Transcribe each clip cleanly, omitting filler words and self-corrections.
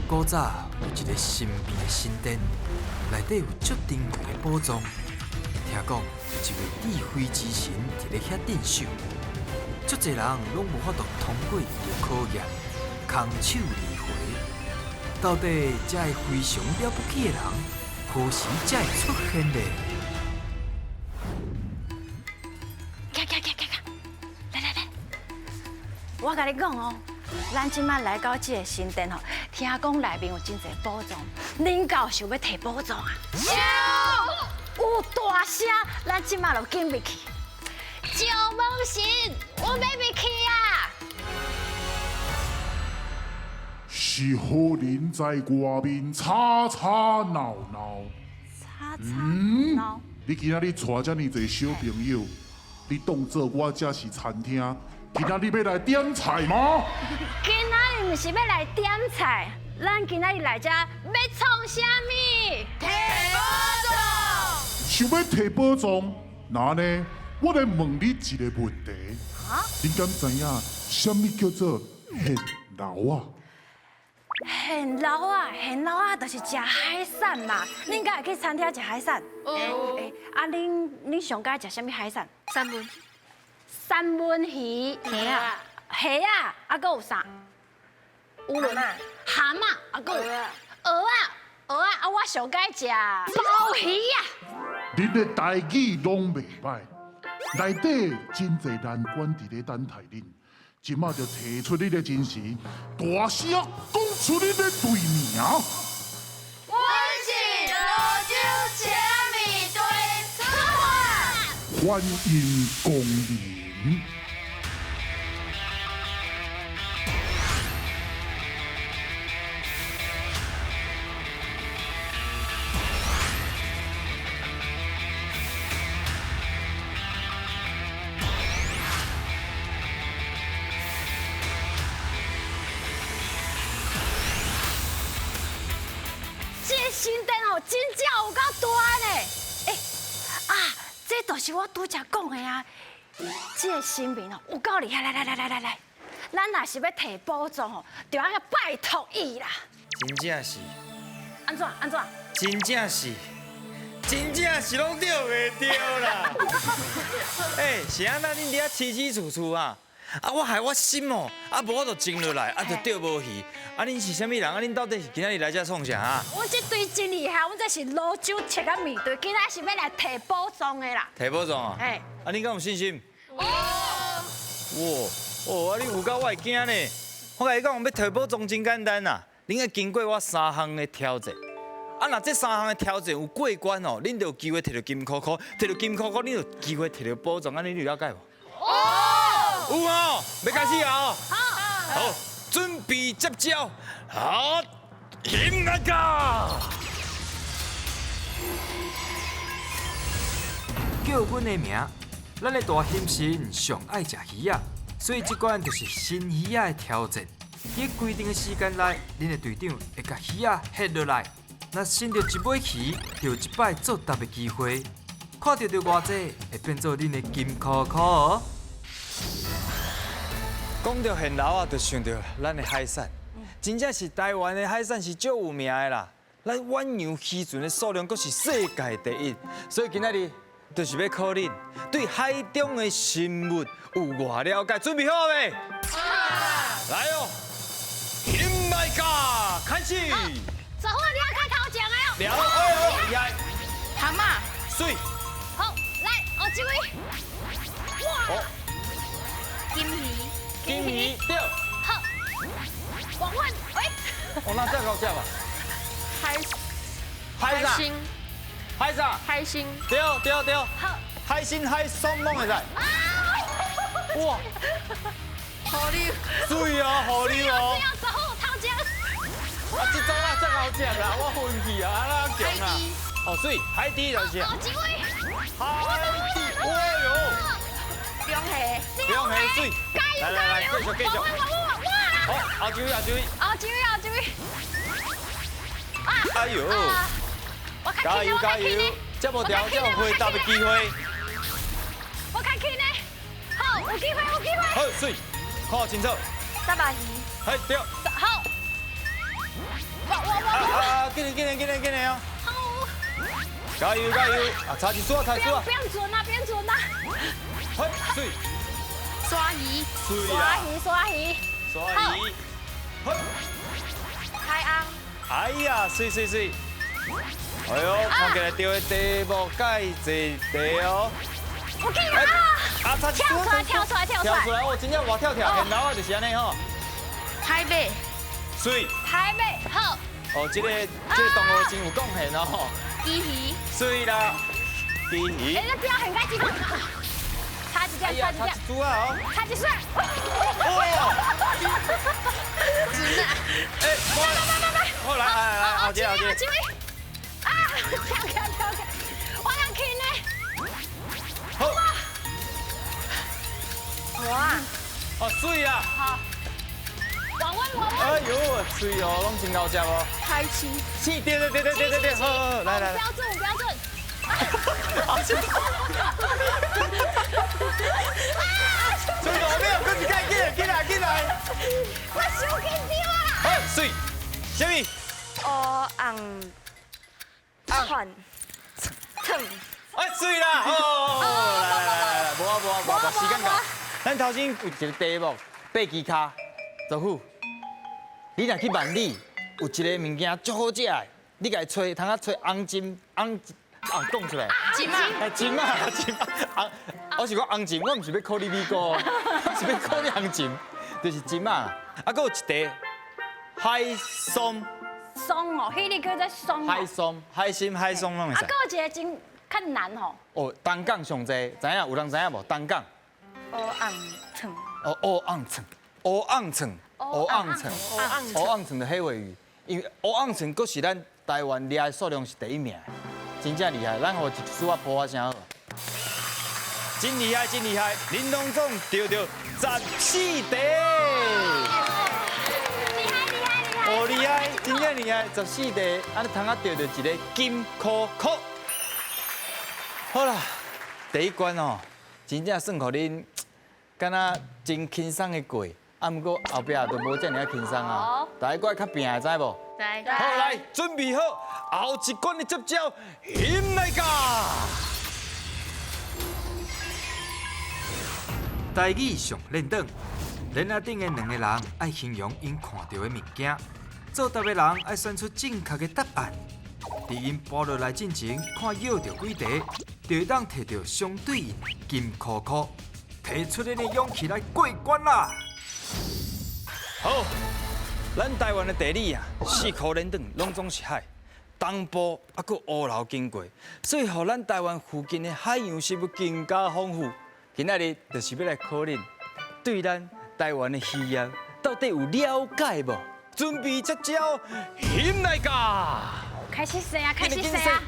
古早有一个神秘的神殿，内底有足珍贵的宝藏。听讲有一位智慧之神伫咧遐镇守，足济人拢无法度通过伊的考验，空手而回。到底这个非常了不起的人，何时才会出现呢？行行行行行，来来来，我共你讲哦，咱这摆来到这个神殿吼，听讲内面有真济宝藏，恁敢有想欲提宝藏啊？想。有大声，咱这摆就紧入去。石门神，我欲入去啊！是何人在外面吵吵闹闹？吵吵闹。你今仔日带遮尔济小朋友，你当做我这是餐厅？今仔日欲来点菜吗？今仔日毋是欲来点菜，咱今仔日来遮欲创啥物？提宝藏。想欲提宝藏，那呢？我来问你一个问题。你敢知影啥物叫做现捞啊？现捞啊，现捞啊，就是食海产嘛。恁敢会去餐厅食海产？有。啊，恁上喜食啥物海产？三文。三文鱼。虾仔。虾仔，啊，阁有啥？乌轮。蛤蟆，啊，阁有蚵仔，蚵仔，啊，我上喜食鲍鱼啊。恁的台语拢袂䆀，内底真济难关伫咧等待恁。这马就提出你的真实，大声讲出你的队名。阮是芦洲切仔面队出发。欢迎光临。这个神殿哦，真正有够大呢！欸，啊，这就是我拄才讲的啊。这个神明哦，有够厉害！来来来来来来，咱若是欲提宝藏哦，就爱拜托伊啦。真正是。按怎按怎？真正是，真正是拢对袂著啦！欸，是按怎恁伫遐起起厝厝啊？啊，我害我心哦，啊，无我就静落来，啊，就钓无鱼。啊，恁是啥物人？啊，恁到底是今仔日来遮创啥啊？阮这队真厉害，阮这是芦洲切仔面队，今仔是欲来提宝藏的啦。提宝藏啊？欸。啊，恁敢有信心？有。哇，哦，啊，你有够我会惊呢。我共你讲，欲提宝藏真简单啦，恁爱经过我三项的挑战。啊，若这三项的挑战有过关哦，恁就有机会提著金箍箍，提著金箍箍，恁就有机会提著宝藏，按呢你有了解无？有。有哦，欲开始啊！好。好，准备接招，好，起来噶！叫阮的名，咱的大兴神上爱食鱼仔，所以这关就是新鱼仔的挑战。伫规定的时间内，恁的队长会共鱼仔翕落来，若伸著一尾鱼，就有一摆作答的机会。看著著偌济，会变做恁的金箍箍哦。讲到现捞啊，就想到咱的海产，真正是台湾的海产是足有名的啦。咱远洋渔船的数量阁是世界第一，所以今仔日就是欲考恁对海中的生物有偌了解，准备好未？好。来哦，起来噶，开始。师傅，你要开头前的哦。了，哎呦，厉害。蛤蟆。水。好，来，后一位。哇。金鱼。金鱼对。好。王问，喂。哦，那这够食吧？海。海啥？星。海啥？海星。对对对。好。海星海参拢会使。哇。河流。水哦，河流哦。水哦，师傅头前。啊，这组啊真好食啦，我昏去啊，啊那强啊。哦，水，海底就是。后一位。海底，哎呦。龙虾。龙虾水。加油来来来，继续继续。好，后一位，后一位。后一位，后一位。哎呦！加油加油！这无掉，这有回答的机会。我较轻呢。好，有机会，有机会。好，水，看清楚。三白鱼。嘿，对。好。啊！紧嘞紧嘞紧嘞紧嘞哦！加油加油！啊，差一撮，差一撮。变准啊，变准啊！好，水。鲨鱼。鲨鱼，鲨鱼。鲨鱼。好。海翁。哎呀，水水水！哎呦，看起来钓的题目介济题哦。我紧啊！啊，差一跳出来，跳出来，跳出来！跳出来哦，真正活跳跳，现老啊就是按呢吼。海马。水。海马好。哦，这个动物真有贡献哦。鲫鱼。水啦，鲫鱼。哎，这表现该几个？差一点，差一点。差一珠啊哦。差一水。哇！真啊！哎，来来来来，好来来来，后一个后一个。啊！跳起来跳起来，我人轻呢。好。哇！哦，水啊。好。稳稳稳稳。哎呦，水哦，拢真𠢕食哦。海星。对对对对对对对，好，好，来来来。标准标准。好，水路没有，搁一摆，进来进来进来。我伤紧张啊！好，水，啥物？乌红串肠。哎，水啦！哦，来来来来，无啊无啊无啊，时间到。咱头先有一个题目，爬旗跤，做虎。你若去万里，有一个物件足好食的，你共伊揣，通啊揣红针红。啊，讲出来。金仔。哎，金仔，金仔，红，我是讲红针，我毋是欲考你米糕，我是欲考你红针，就是金仔。啊，阁有一题，海松。松哦，彼个叫做松。海松、海参、海松拢会使。啊，阁有一个真较难吼。哦，东港上济，知影？有人知影无？东港。乌红肠。哦，乌红肠，乌红肠，乌红肠，乌红肠的黑鮪鱼，因为乌红肠阁是咱台湾掠的数量是第一名。真正厉害，咱予一丝仔噗仔声好。真厉害，真厉害，林龙总钓著14题。厉害厉害厉害！哦，厉害，真正厉害，14题，按呢通仔钓著一个金箍箍。好啦，第一关哦，真正算予恁，敢若真轻松的过，啊，毋过后壁就无遮尔仔轻松啊。大家阁爱较拼的，知无？好，来，准备好，后一关的接招，翕来噶！台语上练转，链仔顶的两个人爱形容𪜶看著的物件，作答的人爱选出正确的答案。伫𪜶跋落来进前，看舀著几题，就会当摕著相对应金箍箍，提出恁的勇气来过关啦！好。咱台湾的地理啊，四箍连转拢总是海，东部啊，阁乌流经过，所以予咱台湾附近的海洋生物更加丰富。今仔日就是欲来考恁，对咱台湾的渔业到底有了解无？准备接招，翕来噶！开始洗啊，开始洗啊！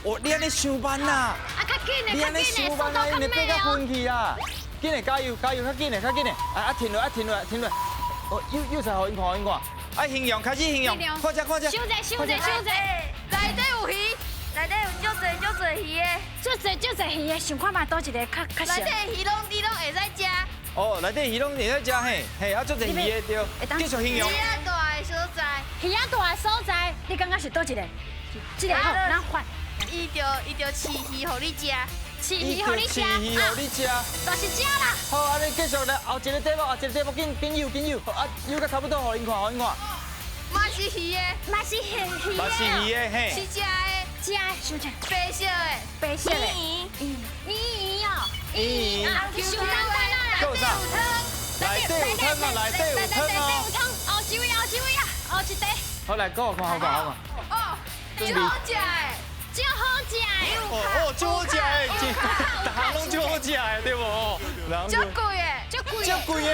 哦，你按呢伤慢啦！啊，较紧的，你按呢伤慢啦，𪜶会爬甲昏去啊！紧的，加油，加油，较紧的，较紧的！啊啊，停落，啊停落，停落！哦，又才予𪜶看，𪜶看。爱形容，开始形容，看这看这。收者，收者，收者。内底有鱼，内底有足济足济鱼的，足济足济鱼的，想看觅佗一个较较内底鱼拢你拢会使食。哦，内底鱼拢会使食嘿，嘿，啊足济鱼的对。继续形容。鱼仔大的所在。鱼仔大的所在，你感觉是佗一个？这个好，咱换。伊就饲鱼予你食。饲鱼予你食，饲鱼予你食，就是食啦。好，按呢继续来后一个题目，后一个题目紧紧游紧游，啊游甲差不多，予𪜶看，予𪜶看。嘛是鱼的，嘛是鱼的，嘛是鱼的嘿。是食的，食的，想者。白色的，白色的。圆圆圆哦，圆圆。啊，伤简单啦。内底有汤，内底有汤啊，内底有汤哦。内底有汤，后一位，后一位啊，后一题。好来，讲看好看好看。哦，真好食的。足好食的，哦哦，足好食的，逐项拢足好食的，对无？足贵的，足贵，足贵的。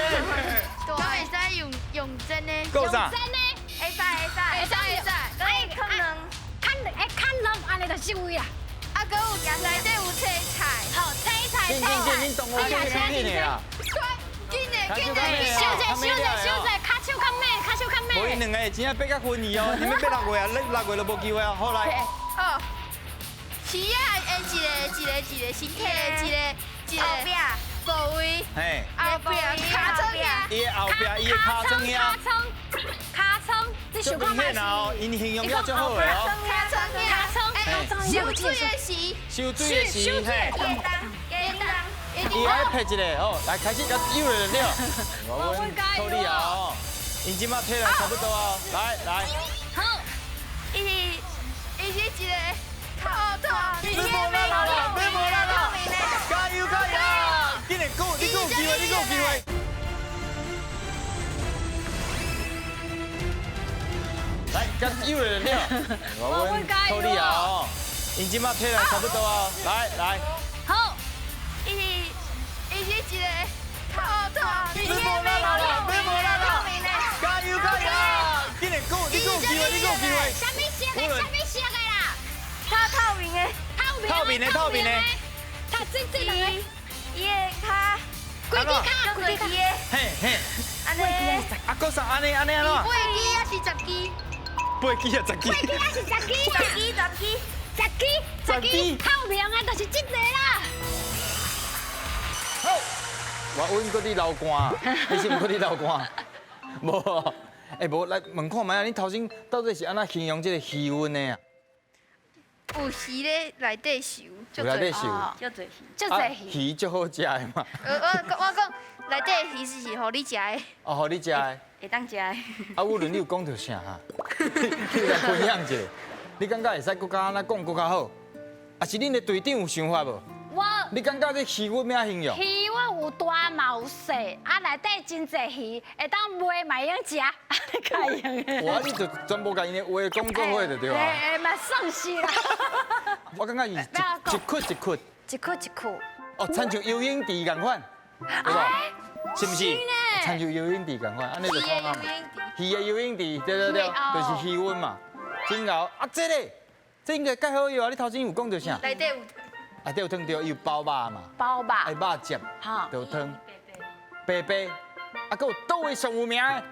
敢会使用用真的？够啥？真的。会使会使会使会使。可以砍两，砍两，哎，砍两，按呢就这位啦。啊，阁有内底有青菜。好，青菜，青菜。紧紧紧，动我紧紧的啦。快，紧的紧的，收者收者收者，跤手较猛，跤手较猛。无𪜶两个真正爬甲昏去哦，你们爬6月啊，你6月都无机会啊。好来。哦。鱼仔的一个一个一个身体的一个一个后壁部位，嘿，后壁尻川遐，伊的后壁，伊的尻川遐，尻川，尻川，你想看明顯啊，𪜶形容了足好的哦。尻川，尻川，泅水的時，泅水的時，嘿。伊伊愛拍一个，好，來開始，要游就對。我加油靠你啊！哦，𪜶這馬體力差不多啊，來來。好，伊是伊是一個透透。你無力啦，你無力啦！加油加油！緊來講，你閣有機會，你閣有機會。來，加油就對。我加油。靠你啊！哦，𪜶這馬體力差不多啊，來來。好，伊是伊是一個透透。你無力啦，你無力啦！加油加油！緊來講，你閣有機會，你閣有機會。啥物色的？啥物色的啦？透透明的。透明的，透明的。他这这两个，伊的跤，规支跤，规支跤。嘿嘿。按呢。啊，閣啥按呢按呢按怎？八支还是十支？八支啊，十支。八支还是十支？十支，十支，十支，十支。透明的，就是这个啦。好，我阮阁伫流汗，你是毋阁伫流汗？无，欸无来问看覓啊？你头先到底是按怎形容这个鱼塭的啊？有鱼咧内底游，有内底游，足济鱼，足济鱼，鱼足好食的嘛。我讲内底鱼是予你食的。哦，予你食的。会当食的。啊，有伦，你有讲著啥哈？你来分享一下，你感觉会使阁较按怎讲阁较好？啊，是恁的队长有想法无？我，你感觉这鱼塭欲按怎形容？鱼塭有大嘛有细，啊内底真济鱼，会当卖嘛会用食，按呢较会用的。哇，你就全部共𪜶的话讲做伙就对啊。欸，嘛算是啦。我感觉伊一窟一窟，一窟一窟。哦，亲像游泳池仝款，对无？是毋是？亲像游泳池仝款，按呢就通啊嘛。鱼的游泳池，对对对，就是鱼塭嘛。真𠢕啊，这个，这应该较好用啊！你头先有讲著啥？内底有。内底有汤著，伊有包肉嘛？包肉。爱肉汁，就汤。白白，啊，阁有佗位上有名的？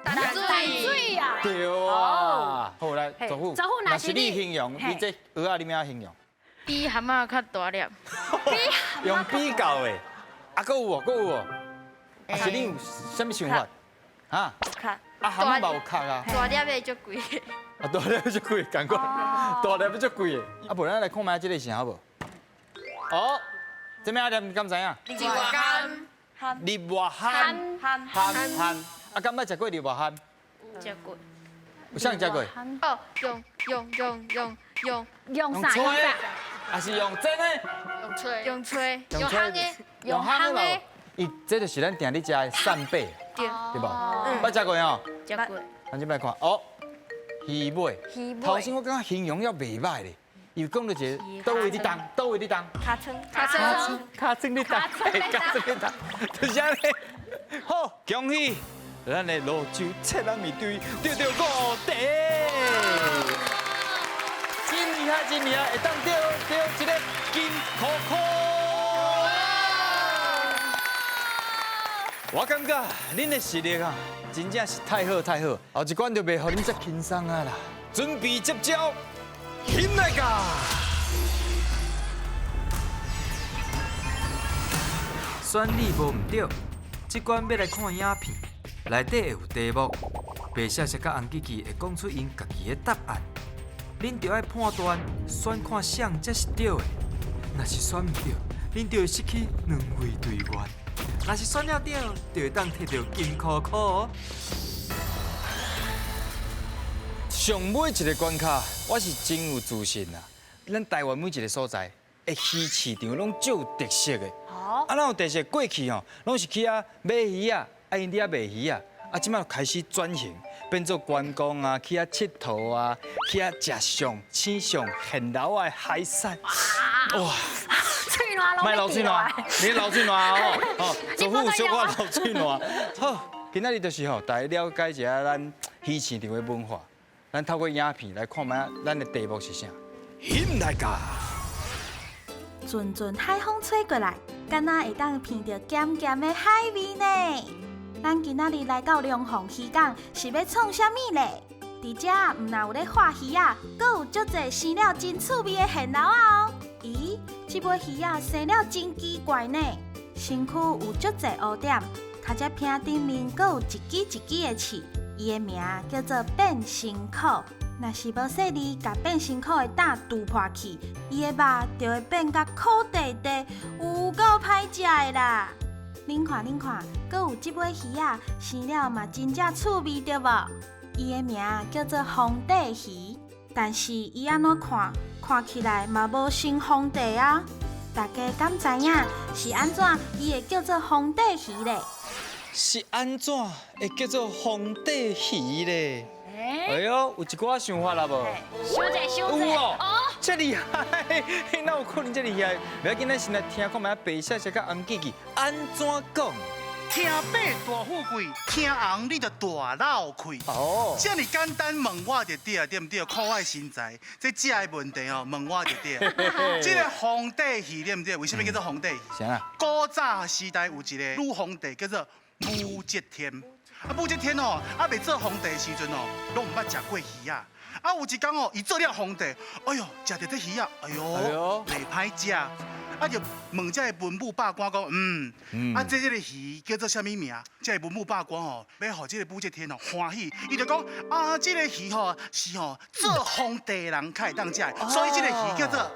淡水啊。对啊。好，来，祖父。祖父，若是你形容，你这蚵仔你欲按怎形容？比蛤蟆较大粒。用比较的，啊，阁有无？阁有无？啊，是你有啥物想法？哈？壳。啊，蛤蟆嘛有壳啊。大粒的足贵。啊，大粒足贵，仝款。大粒足贵的。啊，无咱来看覓这个是啥好无？哦，这欲按怎念，敢知影？日外蚶。日外蚶。蚶。蚶蚶。啊，敢捌食过日外蚶？食过。有啥食过？哦，用用用用用用啥？用啥？还是用蒸的？用炊。用炊。用烘的。用烘的。伊这就是咱定咧食的扇贝，对，对无？捌食过吼？食过。咱这摆看，哦，鱼尾。鱼尾。头先我感觉形容了袂歹咧，伊讲著一个，佗位咧动，佗位咧动。尻川。尻川。尻川咧动，尻川咧动，就是按呢。好，恭喜咱的芦洲切仔面队得著五题，真厉害，真厉害，会当得著一个金箍箍。我感觉恁的实力啊，真正是太好太好，后一关就袂予恁遮轻松啊啦。准备接招，起来噶！选你无毋对，这关欲来看影片，内底会有题目，白雪雪佮红吉吉会讲出𪜶家己的答案，恁著爱判断选看啥才是对的，若是选毋对，恁就会失去两位队员。若是选了对，就会当摕著金箍箍哦。上尾一个关卡，我是真有自信啦。咱台湾每一个所在的鱼市场拢足有特色的。哦。啊，咱有特色，过去吼，拢是去遐买鱼仔，啊，𪜶伫遐卖鱼仔。啊，这摆开始转型，变做观光啊，去遐𨑨迌啊，去遐食上鲜上现捞的海产。哇！喙澜拢莫流喙澜，你流喙澜哦，哦，祖父小可流喙澜。好，今仔日就是吼，大家了解一下咱鱼市场的文化。咱透过影片来看觅咱的题目是啥。起来噶！阵阵海风吹过来，敢若会当闻著咸咸的海味呢。咱今仔日来到龙凤渔港，是欲创啥物咧？伫遮毋但有咧画鱼仔，阁有足济生了真趣味的现捞仔哦。咦，这尾鱼仔生了真奇怪呢，身躯有足济乌点，尻脊骿顶面阁有一支一支的刺，伊的名叫做變身苦。若是無細膩，共變身苦的膽櫥破去，伊的肉就會變甲苦塊塊，有夠歹食的啦！恁看恁看，閣有這尾魚仔生了嘛真正趣味對無？伊的名叫做皇帝魚，但是伊按怎看，看起來嘛無像皇帝啊！大家敢知影是按怎伊會叫做皇帝魚咧？是按怎會叫做皇帝魚咧？哎呦，有一寡想法啦無？想者想者。有哦，這厲害，哪有可能這厲害？不要緊，咱先來聽看覓白雪雪佮紅記記按怎講。聽白大富貴，聽紅你就大腦氣。哦，這麼簡單問我就對，對毋對？看我的身材，這食的問題哦，問我就對。這個皇帝魚對毋對？為什麼叫做皇帝魚？啥啊？古早時代有一個女皇帝叫做武則天。啊，武則天哦，啊未做皇帝的時陣哦，攏毋捌食過魚仔。啊，有一工哦，伊做了皇帝，哎喲，食著這魚仔，哎喲，袂歹食。啊，就問這个文武百官講，啊，這個魚叫做啥物名？這个文武百官吼，欲予這个武則天哦歡喜，伊就講啊，這个魚吼是吼做皇帝的人較會當食的，所以這个魚叫做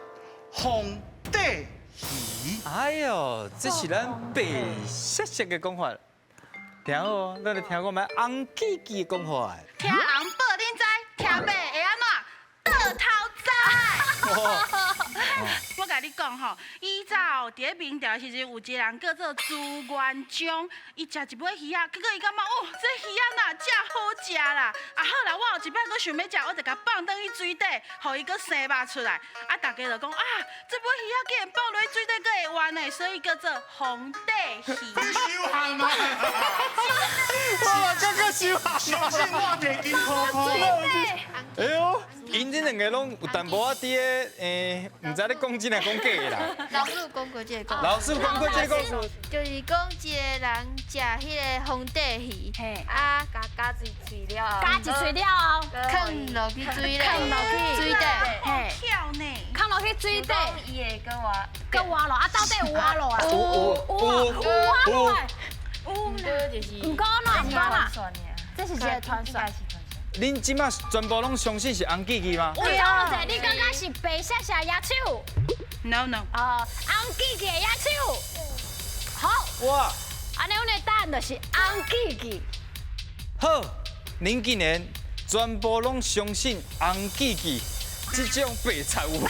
皇帝魚。哎喲，這是咱白雪雪的講法。聽好哦，咱來聽看覓紅記記的講法。聽紅報恁知，聽白會按怎？倒頭知。我共你講吼，以早哦，佇咧明朝的時陣，有一個人叫做朱元璋，伊食一尾魚仔，結果伊感覺哦，這魚仔哪遮好食啦！啊好啦，我後一擺閣想欲食，我就共放轉去水底，予伊閣生肉出來。啊，大家就講啊，這尾魚仔竟然放落去水底閣會活呢，所以叫做皇帝魚。收行啊！我感覺收行。相信我提金箍箍。哎喲，𪜶這兩個攏有淡薄仔佇咧，毋知咧講真抑講假的啦。老師講過這個。老師講過這個故事。就是講一個人食彼个皇帝魚，啊，共咬一喙了後，咬一喙了後，囥落去水咧，囥落去水底，嘿，巧呢，囥落去水底，伊會閣活，閣活落，啊，到底有活落來？有有有活落來，有啦，就是，毋過按怎？毋過按怎？這是一個傳說。恁這馬全部攏相信是紅記記嗎？有有者，你感覺是白雪雪野手？No no。哦，紅記記的野手。好。哇。按呢，阮的答案就是紅記記。好，恁竟然全部攏相信紅記記這種白賊話，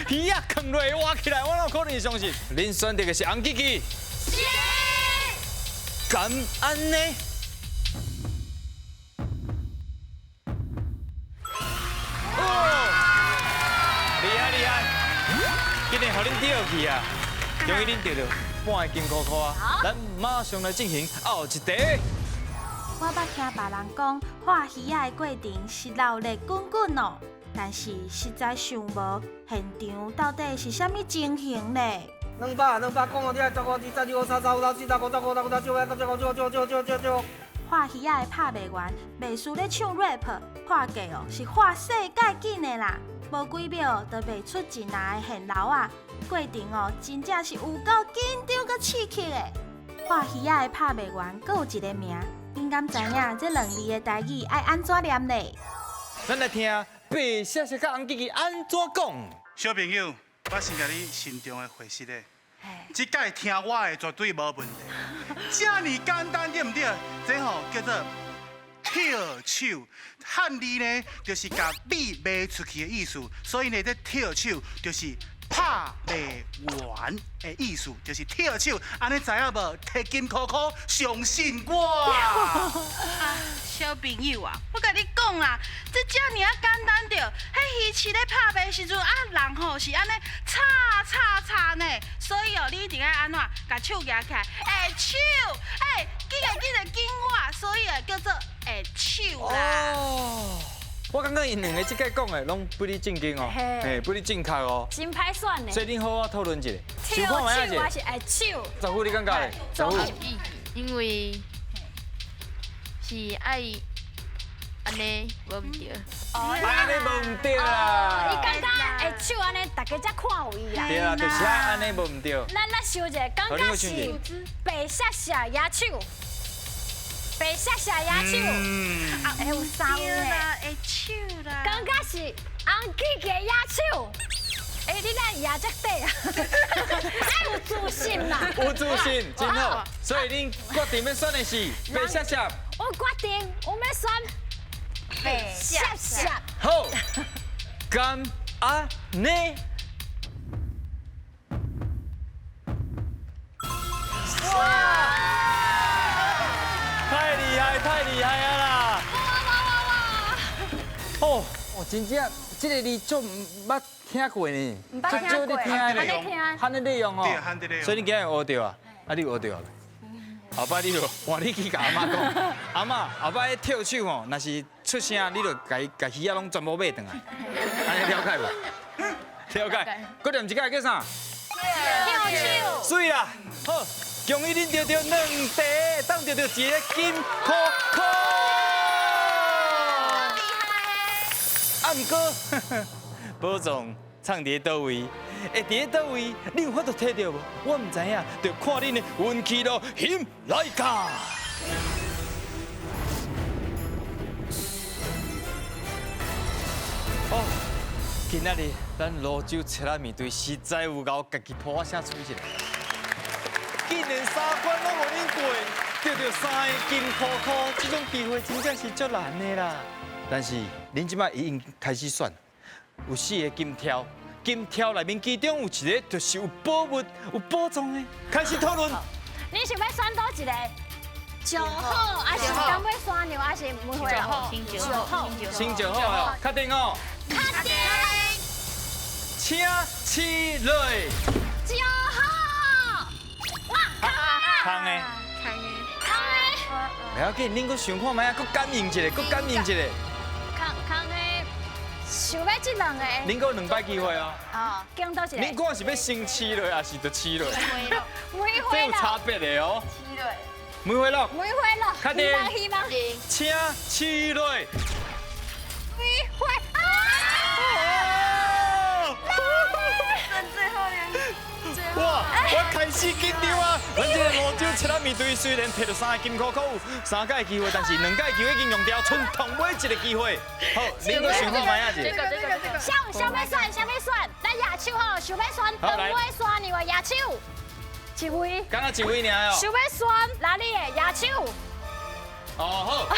魚仔囥落活起來，我哪有可能相信？恁選擇的是紅記記。是。敢按呢？厲害厲害，今日予恁著去啊！終於恁著著半个金箍箍啊！咱馬上來進行後一題。我捌聽別人講，畫魚仔的過程是熱熱滾滾哦，但是實在想無現場到底是啥物情形咧？兩百兩百講哦，你愛十五、二十、二五、三十五、六、七、十五、十五、六、九、八、九、九、九、九、九、九、九。畫魚仔的拍賣員，袂輸咧唱 rap，畫價哦是畫世界緊的啦，無幾秒就賣出一籃的現樓啊！過程哦，真正是有夠緊張閣刺激的。畫魚仔的拍賣員，閣有一個名，恁敢知影這兩字的台語愛按怎念咧？咱來聽白雪雪佮紅記記按怎講。小朋友，我先共你慎重的回釋咧。這擺聽我的絕對無問題，這麼簡單對毋對？這吼叫做跳手，漢字呢就是共米賣出去的意思，所以呢這跳手就是拍賣員的意思，就是跳手。按呢知影無？提金箍箍，相信我。啊，小朋友啊，我共你講啦，這遮爾仔簡單著，彼魚市咧拍賣時陣啊，人吼是按呢吵吵吵呢，所以哦，你一定愛按怎，共手舉起來，下手，欸，緊來緊來緊我，所以會叫做下手啦。哦，我感覺𪜶兩個這擺講的攏不離正經哦，嘿，不離正確哦。真歹選呢。所以恁好好討論一下。跳手還是下手？十虎，你感覺咧？十虎。因為是愛按呢無毋對。哦，按呢無毋對啦。伊感覺下手按呢，大家才看有伊啦。對啦，就是愛按呢無毋對。咱來想一下，感覺是白雪雪野手，白白雪雪野手，啊，有三位呢，会手啦，感觉是红记的野手。哎，你哪野这底啊？爱有自信啦，有自信，真好。所以恁决定欲选的是白雪雪。我决定，我欲选白雪雪。好，敢按呢？哇！太厉害，太厉害啊啦！哇哇哇哇！哦，真正这个字足毋捌听过呢，毋捌听过，罕得利用哦，对，罕得利用。所以你今日学著啊？啊，你有学著啊？后摆你就换你去共阿嬷讲，阿嬷后摆跳手吼，若是出声，你就共伊共鱼仔攏全部买转来，按呢了解无？了解。阁念一摆叫啥？跳手。水啦，好，恭喜恁得著两题，当得著一个金箍箍。厉害！啊，毋过宝藏藏伫佗位？会伫佗位？你有法度提著无？我毋知影，就看恁的运气咯。翕来噶！哦，今仔日咱芦洲切仔面队实在有够家己噗仔声吹一下，竟然三关拢予恁过，得著三个金箍箍，这种机会真正是足难的啦。但是恁这摆已经开始选，有四个金条，金条内面其中有一个就是有宝物、有宝藏的。开始讨论。你想欲选佗一个？石好，还是长尾山牛，还是梅花鹿？石好，先石好哦，确定哦。确定。请起来。石好。哇，空的。空的。空的。不要紧，恁阁想看觅啊，阁感应一下，阁感应一下。空空的，想欲这两个。恁阁有两摆机会哦。哦，拣佗一个。恁看是欲先试落，还是就试落？梅花这有差别的哦。试落。梅花鹿。梅花鹿。确定。希望希望。请试落。梅花。剩最后两个。哇！我开始紧张啊！咱这个芦洲切仔面队虽然提著三个金箍箍，有三摆机会，但是两摆机会已经用掉，賰头尾一个机会。好，恁阁想看觅啊？这个这个这个。想欲选，想欲选，咱野手吼，想欲选长尾山牛的野手，一位。敢若一位尔哦。想欲选哪里的野手？哦好，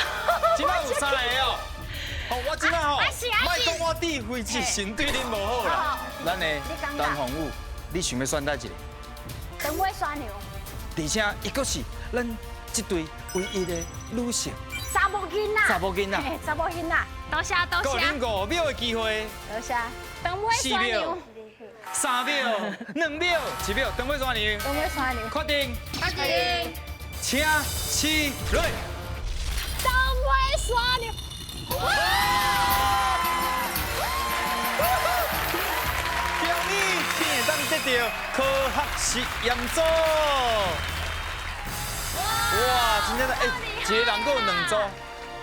这摆有三个哦。好，我这摆吼，莫讲我智慧之神对恁无好啦。咱的陈凤武，你想欲选佗一个？长尾山牛。而且伊阁是咱这队唯一的女性。查某囡仔。查某囡仔。查某囡仔，多谢多谢。阁有恁5秒的机会。多谢。长尾山牛。 4秒、2秒、1秒，长尾山牛。长尾山牛。确定。确定。请起来。长尾山牛。哇！恭喜你会当得到科学实验组。哇，真正哎，一个人阁有2组，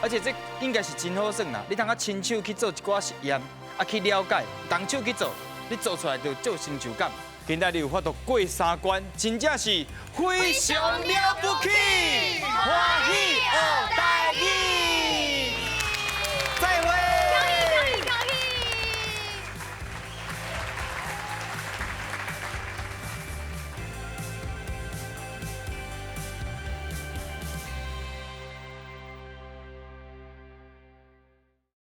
而且这应该是真好耍啦。你通啊亲手去做一寡实验，啊去了解，动手去做，你做出来就足有成就感。今仔日有法度过3关，真正是非常了不起，欢喜学台语。